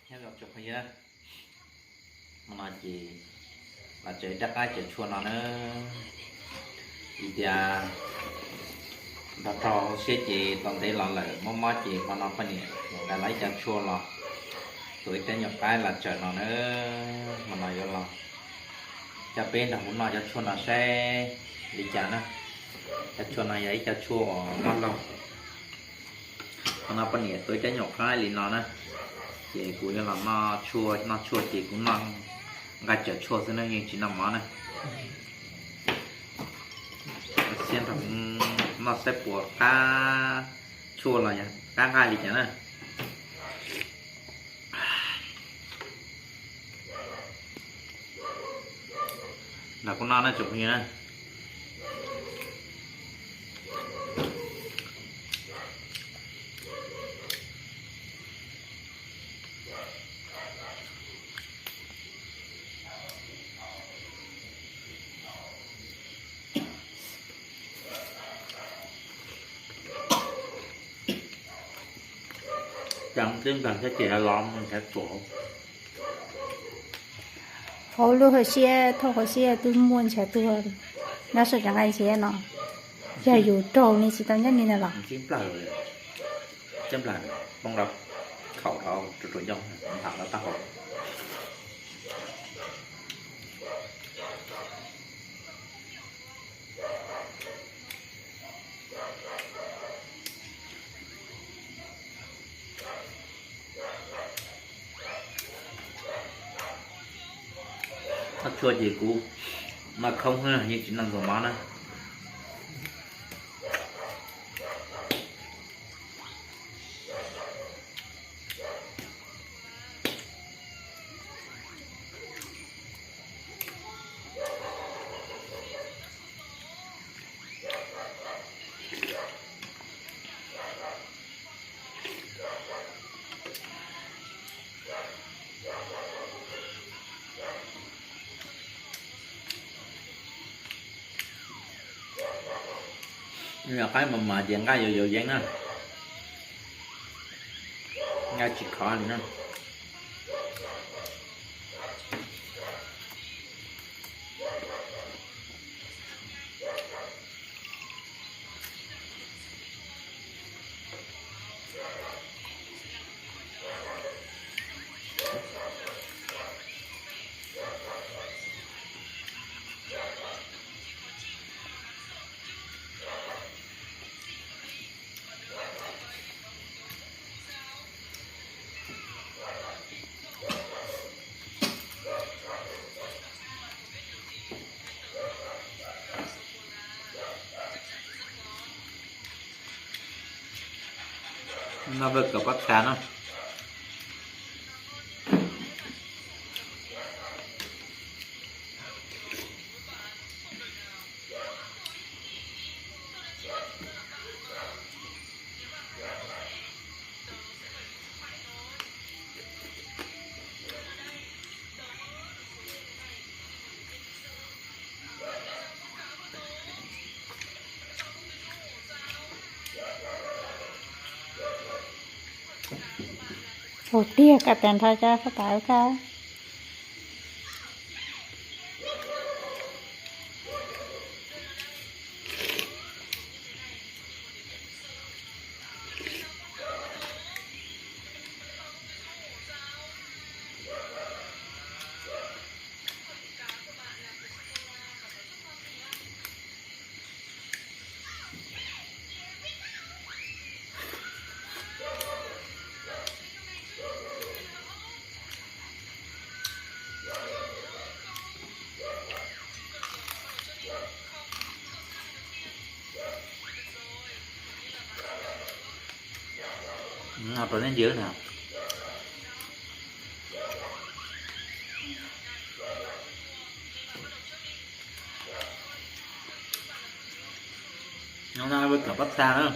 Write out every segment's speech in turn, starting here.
Nyob zoo tsoom phooj ywg, hmo no ces los tsev rov qab cov tshuaj no na. Vim tias nrog rau hauv siab ces tau ntev los lawm mob mob ces hmo no poj niam mus nqa los ib co tshuaj los, tuav ib rab nyuam qaib los tsawm no na. Hmo no yuav los coj peb nrog kuv noj cov tshuaj no saib li cas na. Cov tshuaj no yog ib co tshuaj uas mob laug. Hmo no poj niam tuav ib rab nyuam qaib li no na, ces kuv yuav los noj tshuaj, noj tshuaj ces kuv noj nqaij tsawm tshuaj xwb na, yeej tsis noj mov na. Xiab nrog noj saib puas qab tshuaj los yog qab nqaij li cas na. Nrog kuv noj na tsoom phooj ywg na. Hauv lub hauv siab, thauj hauv siab twb muaj ntshav tuag, nyob sab nqaij ntshiab no, yog yus raug ne tsis tau nyob li ntawd los. Noj tshuaj ces kuv noj khoob xwb, yeej tsis noj ntxuag mov na. Yog qaib mas mas ces nqaij yuav yuav yeeb na, nqaij tsis khov li na. Noj vwj kom pob txha no. Ua tiag, koj tes nrho cov faj tas ua koj. Rau neb ntsia na. Nyob no peb cov pob txha na.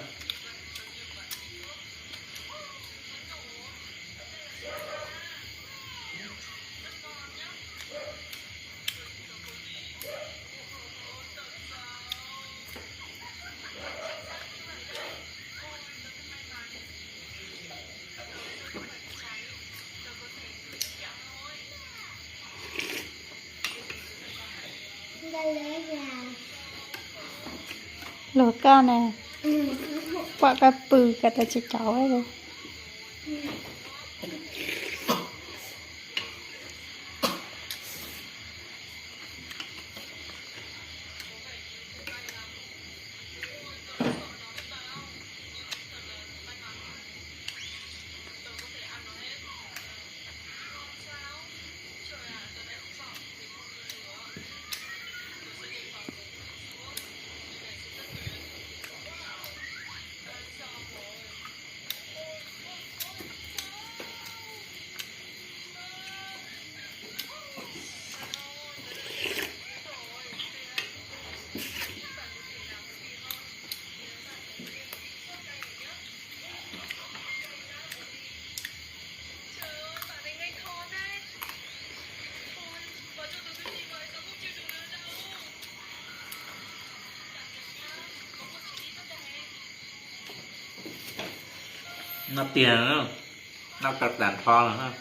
Luag koj na, pom koj pw koj tau tsis kauv. Noj tiag, noj tau tag nrho lawm.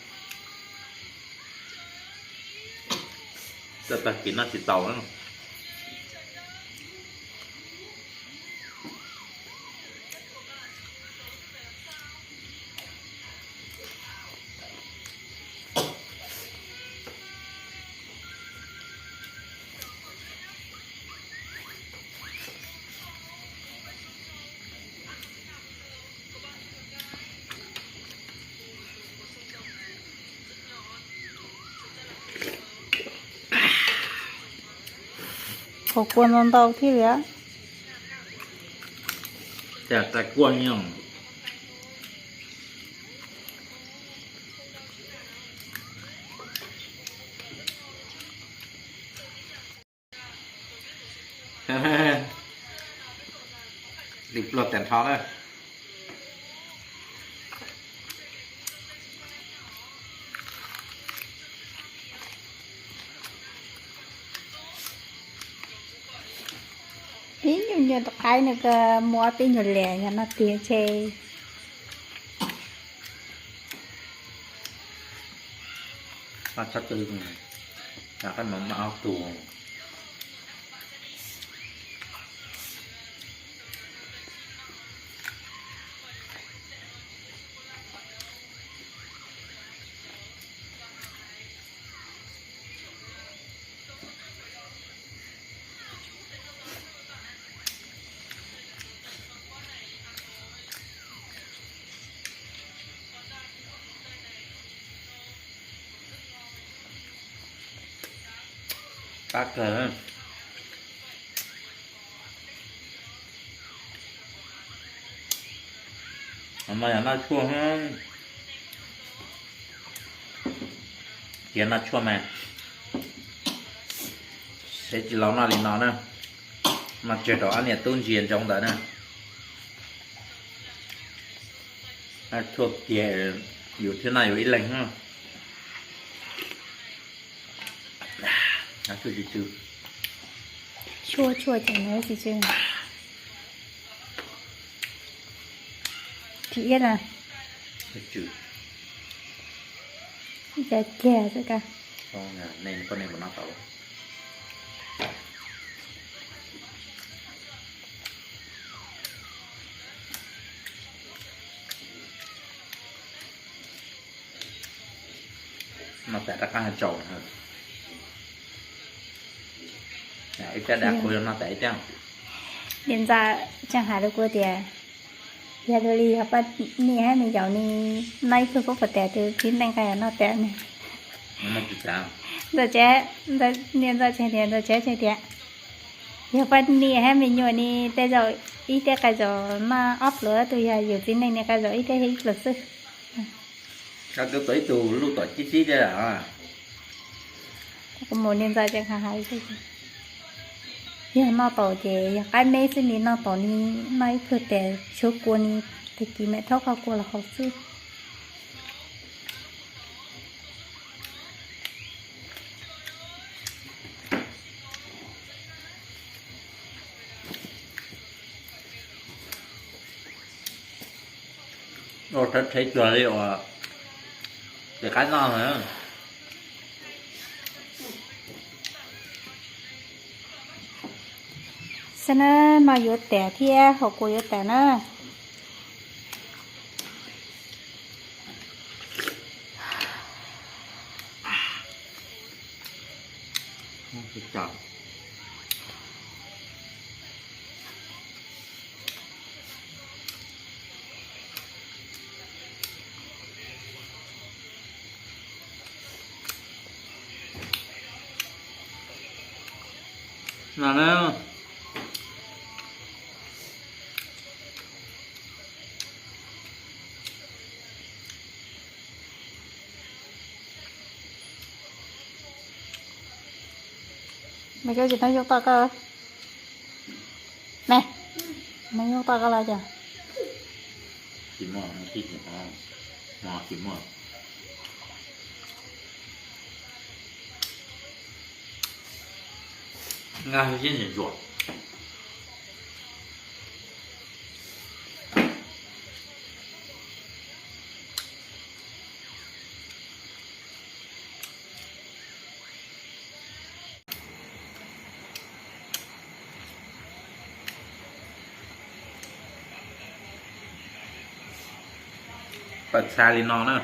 Tag kis noj tsis tau. Qhov kua ntau ntau thiab li. Cas tais kua nyob. Li pluag tag nrho na. Ib nyuag nyuag tus qaib nws ko muab peb nyuag liam yog no tiag ntshe. Qab no ob tug. Qab kawg. Mas yog noj tshuaj, cia noj tshuaj mas, seb tsis laus noj li no na. Mas tseg rau ob niam tub ntsia ntsoov ntawd na. Tshuaj kiag, yus thiaj noj yus ib leeg. Tshuaj tshuaj ces nws tsis tsw. Thim iab na. Cas kiag xwb ka. Noj tas rov qab tsaus. Ib sab dab qhuas noj tas ib sab. Niam ntxawm tseem hais rau kuv tias, yog dua li yog poj niam thiab me yaus ne, noj ib pluag pob phuam tas tus txiv neej nqaij noj tas ne. Ntxawm tsev, niam ntxawm tsev tias, ntxawm tsev tseem tias, yog poj niam thiab me nyuam ne, tej zaum ib tej qai zaum noj ob pluag, tus yog yus txiv neej ne qai zaum ib tej ib pluag xwb. Koj tuav ib tug luj tom cib xib thiab. Kuv mus niam ntxawm tseem hais, yog noj tau ces yog qaib meb xwb ne, noj tau ne, noj ib pluag tas tshuav kua ne, tag kis mam rhaub qhov kua los haus xwb. Ua rhawv rhe cuag li uas tes qaib noj na. Cov no, no yuav tas thiab, hauv kuv yuav tas na. Mas koj tsis tau yuav tau koj, ne, no yuav tau koj los cas? Tawm txha li no na.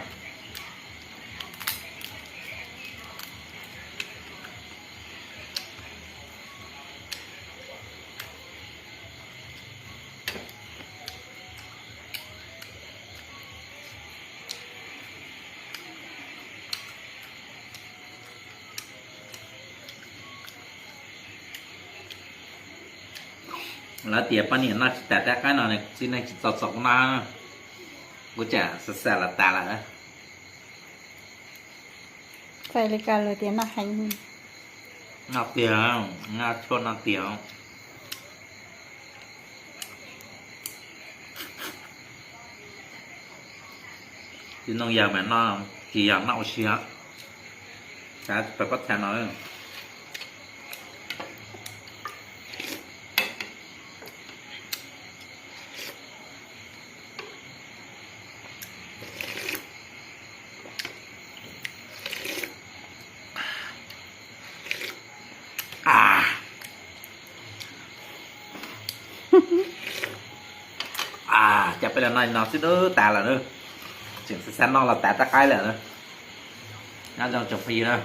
Lawv tias poj niam noj tsis tas rab qaib no, txiv neej tsis txaus txaus kuv noj. Kuv tsam xav xav los tas lawm. Txawm li ko lawv tias noj heev. Noj tiag, noj tshuaj noj tiag. Txiv neej yawg mas noj tsis yog noj ua si, xav pab pob txha no. Cas peb los noj no xwb dub tas lawm na. Tseem xav xav noj los tas rab qaib lawm na. Nyob zoo tsoom phooj ywg na.